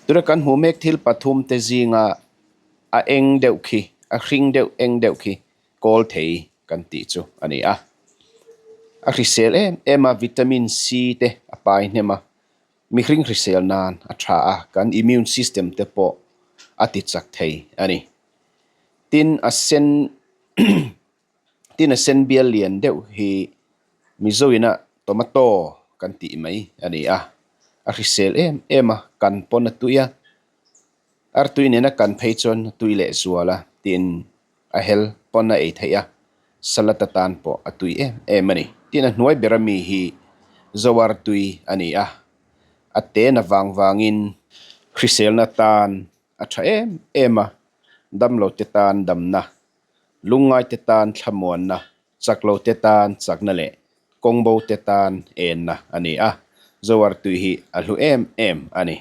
Tuna kan hmuh mek thil pathum te zinga a eng deuh khi a hring deuh eng deuh khi kawl thei kan tih chu a ni a. A hrisel em em a vitamin C te a pai hnem a mihring hrisel nan a tha a kan immune system te pawh a ti chak thei a ni. Tin a sen Tin a sen bial lian deuh hi Mizo ina tomato kan tih mai a ni a, a hrisel em em a, kan pawn a tui a, artui nena kan phei chuan a tui leh zual a tin a hel pawn a ei theih a, salad atan pawh a tui em em a ni. Tin a hnuai ber ami hi zo artui a ni a, a ten avang vangin hriselna tan a tha em em a, damlo te tan damna Lungngaite tan thlamuanna, chaklote tan chakna leh kawngbote tan enna a ni a, Zoar tui hi a hlu em em a ni.